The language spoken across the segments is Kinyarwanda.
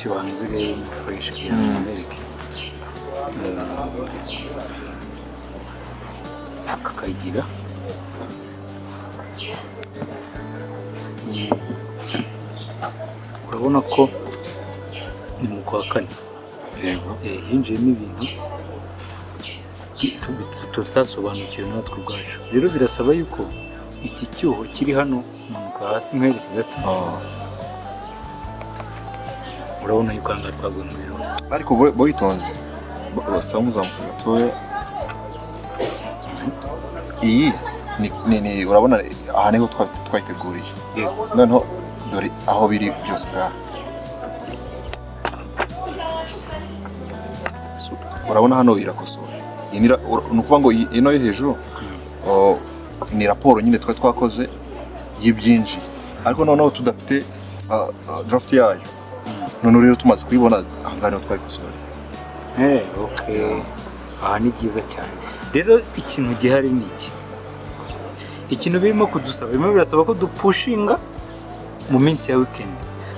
Fresh, wanze urebe ni fresh kugira ngo mbereke. Kakagira urabona ko ni mu kwa kane. Yego. Hinjiyemo ibintu tutasobanukiwe natwe ubwacu. Rero birasaba yuko iki cyuho kiri hano, manuka hasi nkwereke gato. Urabona yuko ahangaha twaguye muri rose. Ariko boyitonze basa nk'uzamuka gatoya. Iyi ni urabona aha niho twayiteguriye. Yego. Noneho dore aho biri byose ubwaho. So, urabona hano irakosora. Iyi ni ukuvuga ngo ino yo hejuru, oh, ni raporo nyine twari twakoze y'ibyinjiye, ariko noneho tudafite draft yayo. Noneho rero tumaze kuyibona, aha ngaha niho twayikosora. Okay. Aha ni byiza cyane. Rero ikintu gihari ni iki: ikintu birimo kudusaba, birimo birasaba ko dupushinga mu minsi ya weekend,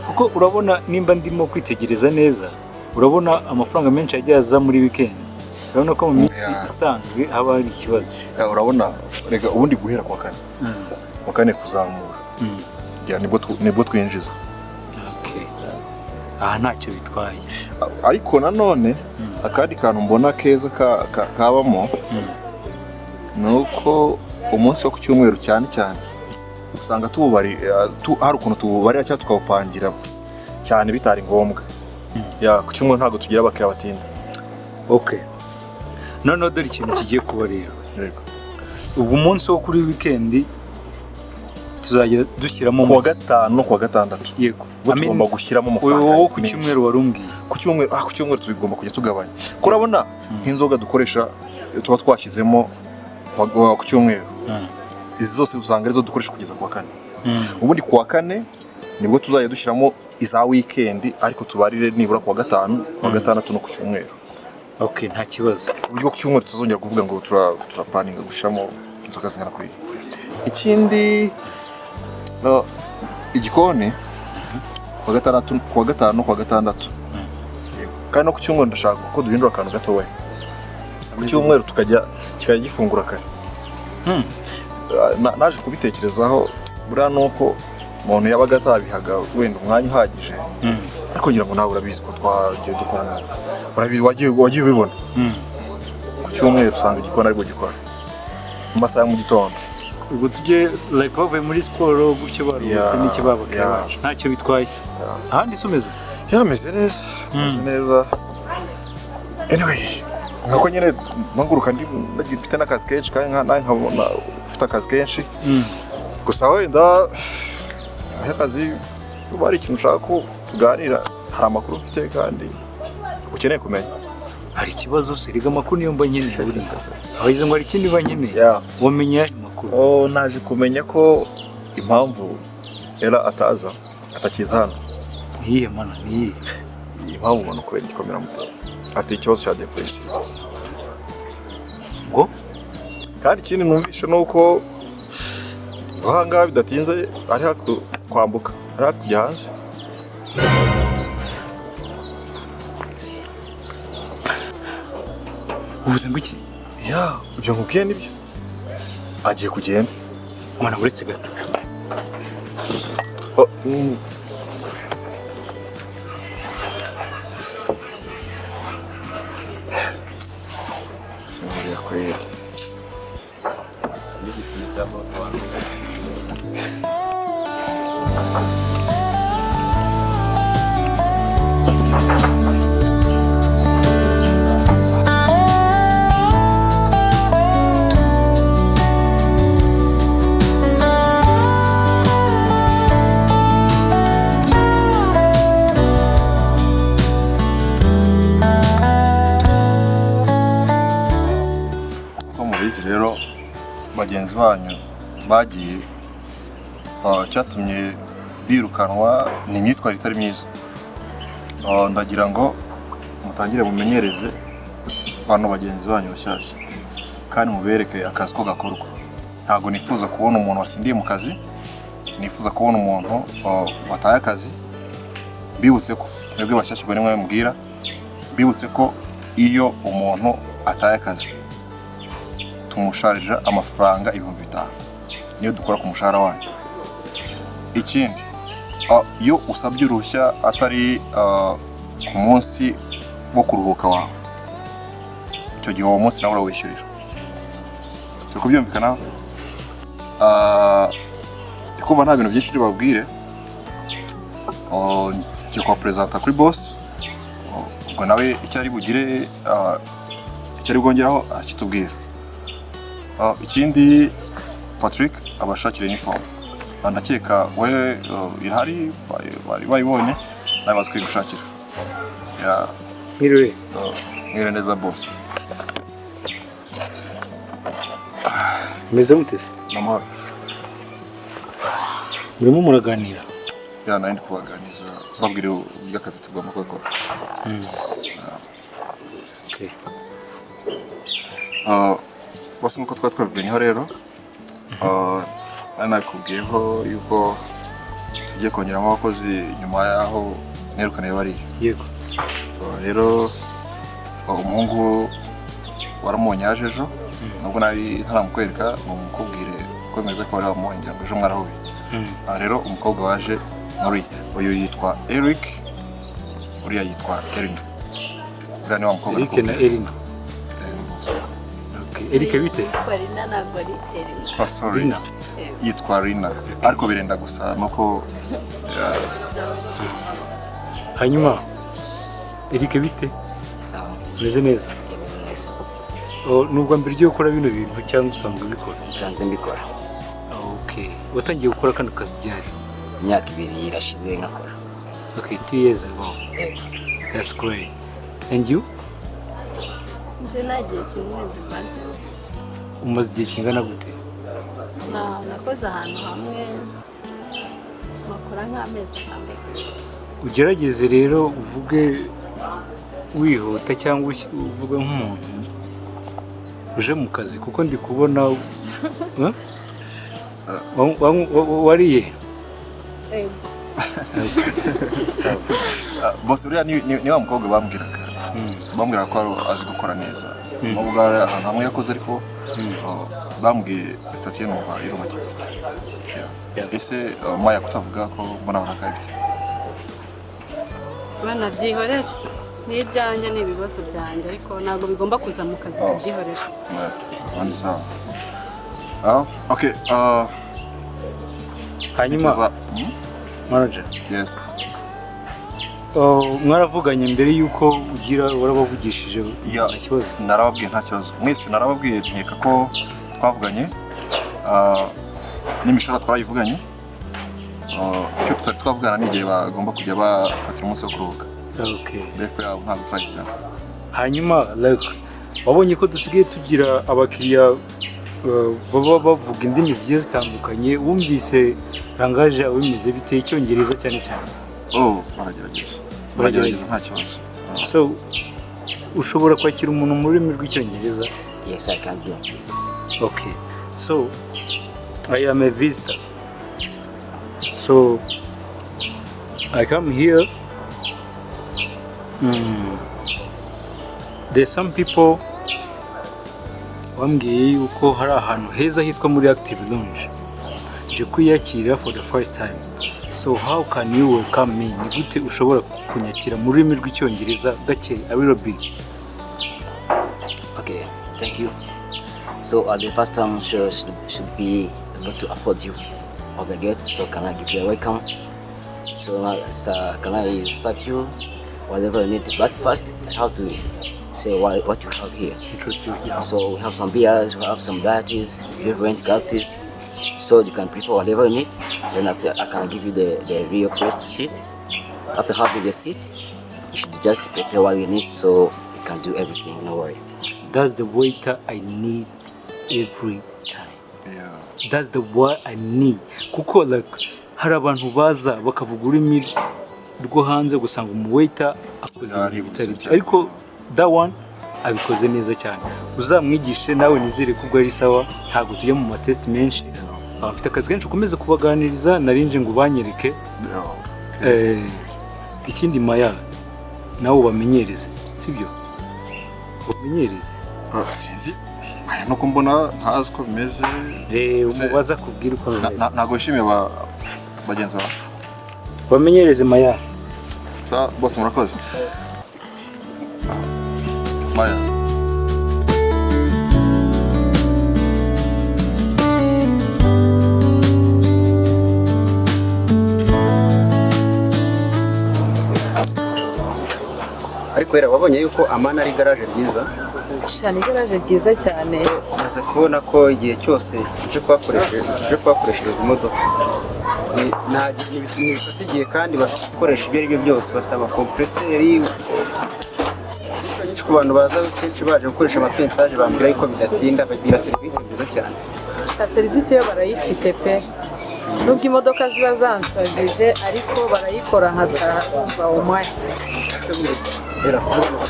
kuko urabona nimba ndimo kwitegereza neza, urabona amafaranga menshi yagiye aza muri weekend. Urabona ko mu minsi isanzwe haba hari ikibazo. Urabona rega ubundi guhera kuwa kane, kuwa kane kuzamura, ya, nibwo twinjiza. Okay. Aha ntacyo bitwaye. Ariko nanone akandi kantu mbona keza kabamo ni uko umunsi wo ku cyumweru cyane cyane usanga hari ukuntu tuwubarira cyangwa tukawupangira cyane bitari ngombwa. Ya, ku cyumweru ntabwo tugira abakiriya batinda. Okay, noneho dore ikintu kigiye kuba rero. Yego. Ubu umunsi wo kuri weekend tuzajya dushyiramo Kuwa make. gatanu no kuwa gatandatu. Yego. Ubwo I mean, tugomba gushyiramo uyu amafaranga wo ku menshi. cyumweru warumbwiye. Ku cyumweru, ku cyumweru tugomba kujya tugabanya, kuko urabona nk'inzoga dukoresha tuba twashyizemo ku cyumweru, izi zose usanga arizo dukoresha kugeza kuwa kane. Ubundi kuwa kane nibwo tuzajya dushyiramo iza weekend, ariko tubarire nibura kuwa gatanu, kuwa gatandatu no ku cyumweru, Okay, nta kibazo. ku buryo ku cyumweru tutazongera kuvuga ngo turaplaninga gushyiramo inzoga zingana kuriya. Ikindi, igikoni kuwa gatandatu, kuwa gatanu no kuwa gatandatu. Yego. Kandi no ku cyumweru ndashaka ko duhindura akantu gatoya ku cyumweru, kikajya gifungura kare. Naje kubitekerezaho buriya nuko umuntu yabaga atabihaga wenda umwanya uhagije, ariko ngira ngo nawe urabizi ko twagiye dukorana, urabizi, wagiye ubibona. Ku cyumweru usanga igikoni aribwo gikora mu masaha ya mu gitondo. Ubwo tujye like bavuye muri siporo gutyo, baruhutse, n'iki babakira bacu, ntacyo bitwaye. Ahandi se umeze ute? Yameze neza, ameze neza. Anyway, nuko nyine mpaguruka ndi mfite n'akazi kenshi, kandi nawe nkabona ufite akazi kenshi. Gusa wenda aho akazi kuba hari ikintu ushaka ko tuganira, hari amakuru mfite kandi ukeneye kumenya. Hari ikibazo se? Rega amakuru niyo mba nkeneye buriya. Aho izo ngo hari ikindi mba nkeneye. Wamenye ayahe makuru? Oh, naje kumenya ko impamvu Ella ataza, atakiza hano. Niyihe mana, niyihe? Impamvu ubona kubera igikomera muto, afite ikibazo cya depression. Ngo? Kandi ikindi numvishe ni uko aha ngaha bidatinze ari hafi kwambuka, ari hafi kujya hanze. Uvuze ngo iki? Ya, ibyo nkubwiye nibyo, agiye kugenda. Mwana, uretse gato. Oh. Sinuriya kweli. Uko mubizi rero, bagenzi banyu bagiye, cyatumye birukanwa ni imyitwarire itari myiza. Ndagira ngo mutangire mumenyereze bano bagenzi banyu bashyashya kandi mubereke akazi ko gakorwa. Ntabwo nifuza kubona umuntu wasindiye mu kazi, sinifuza kubona umuntu wataye akazi. Bibutse ko mwebwe bashyashya, ubwo nimwe mubwira, bibutse ko iyo umuntu ataye akazi tumusharija amafaranga 5000, niyo dukora ku mushahara wanyu. Ikindi, iyo usabye uruhushya atari ku munsi wo kuruhuka wawe, icyo gihe uwo munsi nawe urawishyurira. Turi kubyumvikanaho? Ndi kumva nta bintu byinshi babwire. Ngiye kuba presenta kuri boss. Ubwo nawe icyo ari bugire, icyo ari bwongeraho akitubwira. Ikindi, Patrick abashakira uniform. Ndakeka we irahari, bari bayibonye, nawe bazi kwigushakira. Yeah. Mwiriwe. Mwiriwe neza, boss. Meze mute se? N'amahoro. Murimo muraganira? Yeah, nari ndi kubaganiriza, babwira uburyo akazi tugomba gukora. Okay. Bose nk'uko twari twabivuganyeho rero, nari nabikubwiyeho yuko tugiye kongeramo abakozi nyuma y'aho mwirukaniye bariya. Yego. Rero umuhungu waramubonye yaje ejo, nubwo nari ntaramukwereka ngo mukubwire ko bimeze, ko wari wamubonye, ngira ngo ejo mwarahuye. Rero umukobwa waje muri uyu yitwa Eric, uriya yitwa Erin. Uriya ni wa mukobwa Eric na nakubwiye. Erina. Okay. Eric, bite? Yitwa Rina, ntabwo ari Erina. Oh, sorry. Rina. Yitwa Rina, ariko birenda gusa nuko. Hanyuma Eric, bite? Sawa. Umeze neza? Imeze neza. Oh, ni ubwa mbere ugiye gukora bino bintu cyangwa usanzwe ubikora? Nsanzwe mbikora. Okay. Watangiye gukora kano kazi ryari? Imyaka 2 irashize nkakora. Okay, 2 years ago. Yego. That's great. And you? Njye nta gihe kinini bimaze. Umaze igihe kingana gute? Nakoze ahantu hamwe bakora nk'amezi 6. Ugerageze rero uvuge wihuta cyangwa uvuge nk'umuntu uje mu kazi, kuko ndi kubona. Huh? Wariye? Yego. Boss, uriya ni wa mukobwa bambwiraga ko azi gukora neza, nubwo hari ahantu hamwe yakoze, ariko bambwiye status ye numva irubakitse. Yeah. Ese Maya, kutavuga ko mbona barakaye bite? Bana, byihorere, ni ibyanjye, ni ibibazo byanjye, ariko ntabwo bigomba kuza mu kazi. Oh. Tubyihorere. Yeah, ni sawa. Okay. Hanyuma manager, Yes. Mwaravuganye mbere y'uko ugira, warabavugishije? Yeah. Nta kibazo? Narababwiye, nta kibazo. Mwese narababwiye, nkeka ko twavuganye. N'imishahara twarayivuganye. Icyo tutari twavugana ni igihe bagomba kujya bafatira umunsi wo kuruhuka. Befu yabo ntabwo turayivugana. Hanyuma like wabonye ko dusigaye tugira abakiriya baba bavuga indimi zigiye zitandukanye, wumvise language yawe bimeze bite, Icyongereza cyane cyane? Oh, baragerageza. Baragerageza, nta kibazo. So ushobora kwakira umuntu mu rurimi rw'Icyongereza? Yes, I can do. Okay, so I am a visitor, so I come here. There's some people bambwiye yuko hari ahantu heza hitwa muri Active Lounge, nje kwiyakira for the first time. So how can you welcome me? Ni gute ushobora kunyakira mu rurimi rw'Icyongereza gake, a little bit? Okay, thank you. So the first time should be able to afford you of the gate. So can I give you a welcome? So can I serve you whatever you need? But first, I have to say what you have here. Introduce, yeah. So we have some beers, we have some varieties, different qualities. So you can prefer whatever you need. Then after, I can give you the real place to sit. After having the seat, you should just prepare what you need so you can do everything, no worry. That's the waiter I need every time. That's the word I need. Kuko like hari abantu baza bakavuga ururimi rwo hanze, gusanga umuwaiter akoze ibintu Yarihuse bitari byo. Cyane. Ariko that one abikoze neza cyane. Uzamwigishe nawe, nizere ko ubwo ari sawa. Ntabwo tujya mu matest menshi. Mfite akazi kenshi, ukomeze kubaganiriza, narinje ngo ubanyereke. Ikindi Maya, nawe ubamenyereze, sibyo? Ubamenyereze. Sinzi aya, nuko mbona ntazi uko bimeze. Umubaza akubwira uko bimeze. Ntabwo wishimiye bagenzi bawe. Bamenyereze, Maya. Sa bose, murakoze. Maya. Ariko rero wabonye yuko Amani ari garaje ryiza. Cyane, igaraje ryiza cyane. Umaze kubona ko igihe cyose uje kuhakoreshereza imodoka, ntibifata igihe, kandi bafite ibikoresho ibyo ari byo byose, bafite amakompureseri. Inshuro nyinshi ku bantu baza kenshi baje gukoresha amapensaje, bambwira yuko bidatinda, bagira serivisi nziza cyane. Ta serivisi yo barayifite pe, nubwo imodoka ziba zansajije, ariko barayikora nkataha numva umwanya. Ese buriya kuvuga ngo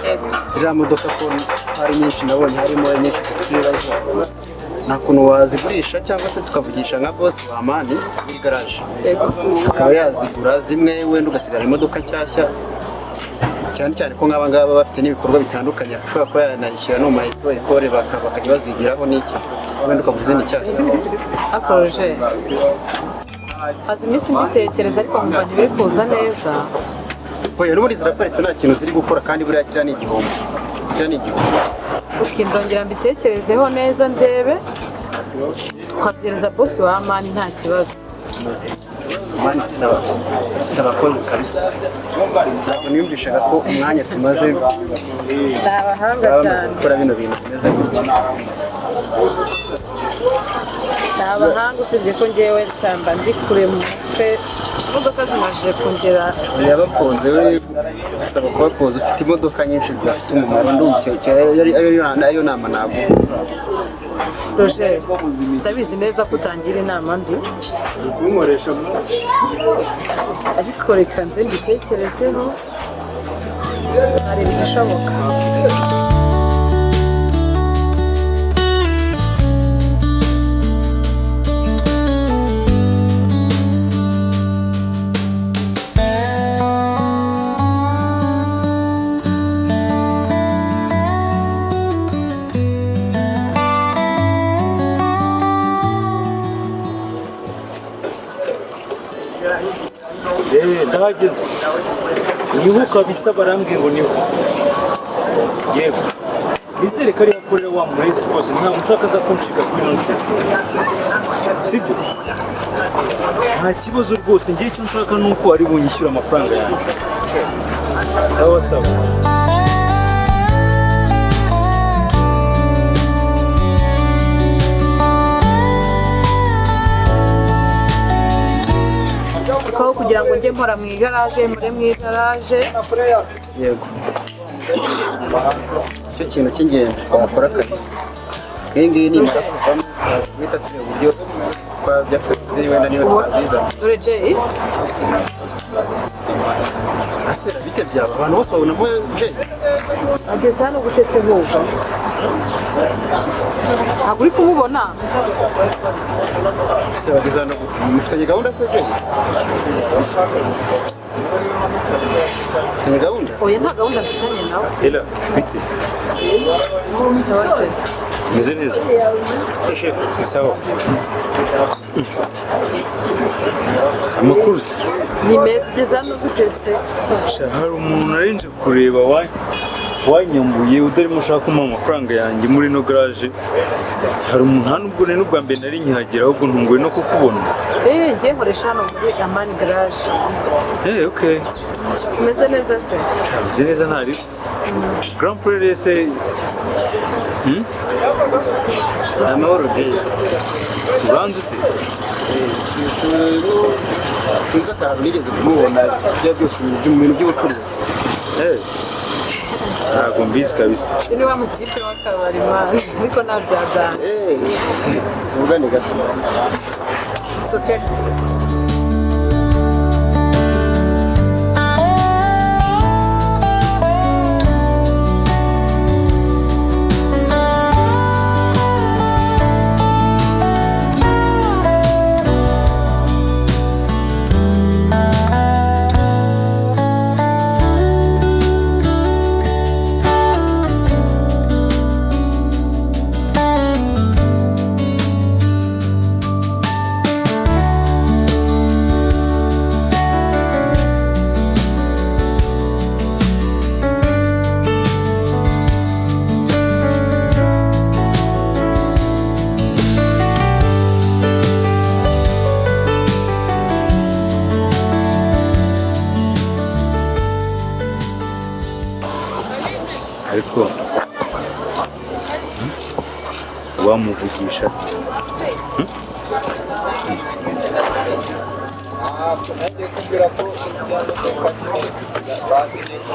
Yego. Ziriya modoka ko hari nyinshi, nabonye harimo nyinshi zifite ibibazo, nta kuntu wazigurisha cyangwa se tukavugisha nka bosi wa Amani muri garaje, akaba yazigura zimwe, wenda ugasigara imodoka nshyashya, cyane cyane ko nk'aba ngaba bafite n'ibikorwa bitandukanye, ashobora kuba yanayishyira no mu ma école bakajya bazigiraho n'iki, wenda ukagura izindi nshyashya? Akoroje maze iminsi mbitekereza, ariko nkumva ntibiri kuza neza. Oya, n'ubundi ziraparitse, nta kintu ziri gukora, kandi buriya kiriya ni igihombo, kiriya ni igihombo. Ukindongera mbitekerezeho neza, ndebe tukazereza bosi wa Amani, nta kibazo. Amani ifite abakozi kabisa, ntabwo niyumvishaga ko umwanya tumaze Ni abahanga baba bamaze cyane. gukora bino bintu bimeze gutya. Ni abahanga, usibye ko ngewe nshyamba ndi kure mu mutwe, imodoka zimajije kongera. Yabapoze we, bisaba kubapoza, ufite imodoka nyinshi zidafite umumaro. Ndumva icyo ariyo nama naguha. Roger, ndabizi neza ko utangira inama mbi, ariko reka nze mbitekerezeho, nkareba igishoboka. Ndahageze, niho kabisa, barambwiye ngo niho. Yego, nizere ko ariho akorera wa murezi rwose, ntabwo nshaka aza kuncika kuri ino nshuro, sibyo? Nta kibazo rwose, ngewe icyo nshaka ni uko ari bunyishyure amafaranga yanjye. Sawa sawa. Kuko kugira ngo njye mpora mu igaraje, mpore mu igaraje. Yego, icyo kintu cy'ingenzi twakora kabisa, iyi ngiyi nimara kuvamo guhita tureba uburyo twazajya kuzi, wenda niba twazizana. Dore Jay. Asera bite byaba, abantu bose babonamo Jay. Ageze hano gute se? Huga ntabwo uri kumubona. Ese bageze hano gute? Mufitanye gahunda se Jay? Mufitanye gahunda? Oya, nta gahunda mfitanye nawe. Ela, bite? Sawa, Jay. Meze neza? Ni sawa. Amakuru se? Ni meza. Ugeze hano gute se? Sha, hari umuntu narinje kureba wanyambuye, utarimo ushaka kumpa amafaranga yanjye muri ino garage. Hari umuntu hano, ubwo nari n'ubwa mbere nari nkihagera, ahubwo ntunguwe no kukubona. Ngiye nkoresha hano muri Amani garage. Okay. Umeze neza se? Sha, meze neza, ntari grand frère se? Ni amahoro, Jay. Uranzi se? Sinzi akantu nigeze kumubona, ibyo byose ni mu bintu by'ubucuruzi. Ntabwo mbizi kabisa. Uyu ni wa mutipe w'akabari man, ariko nta byaganje. Tuvugane gato. It's okay. Ariko wamuvugisha.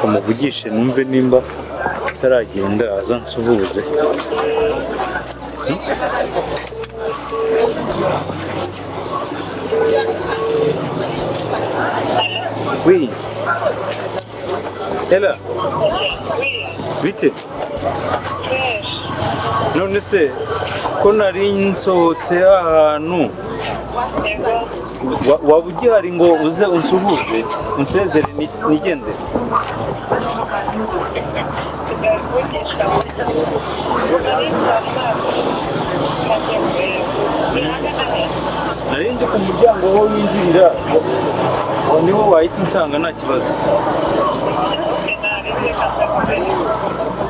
Kamuvugishe numve nimba ataragenda aza nsuhuze. Oui. Ella. Bite? None se ko nari nsohotse ahantu, waba ugihari ngo uze unsuhuze, unsezere nigendere? Nari ndi ku muryango aho winjirira, aho niho wahita unsanga nta kibazo.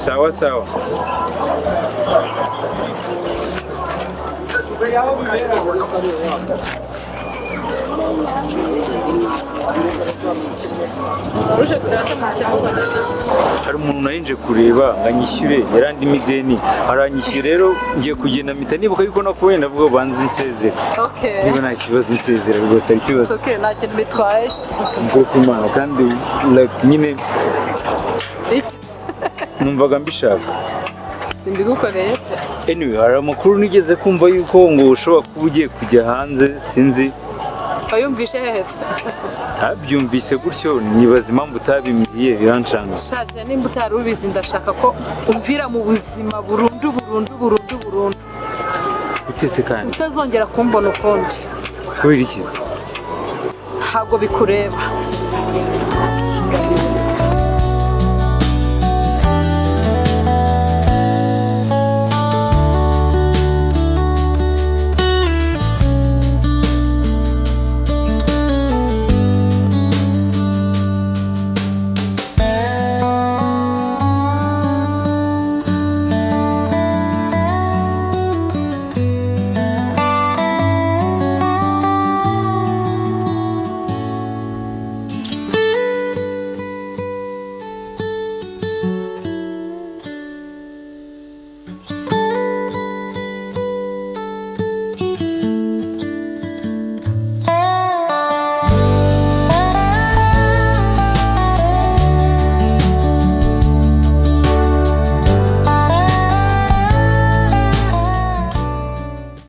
Sawa sawa. Waruje kureba se mwese mubona? Hari umuntu nari kureba ngo anyishyure, yarandimo ideni, aranyishyura. Rero ngiye kugenda mpita nibuka yuko nakubonye, ndavuga banza unsezere. Okay. Niba nta kibazo unsezere rwose, hari ikibazo? It's okay, nta kintu bitwaye. Ukuri kw'Imana kandi like, nyine Iki numvaga mbishaka. Simbigukoreye se? Anyway, hari amakuru nigeze kumva yuko ngo ushobora kuba ugiye kujya hanze, sinzi. Wayumvishe hehe se? Ntabyumvise gutyo, nibaza impamvu utabimbwiye, biranshanga. Shaje, nimba utari ubizi, ndashaka ko umvira mu buzima burundu burundu burundu burundu. Utese kandi? Utazongera kumbona ukundi. Kubera iki? Ntabwo bikureba.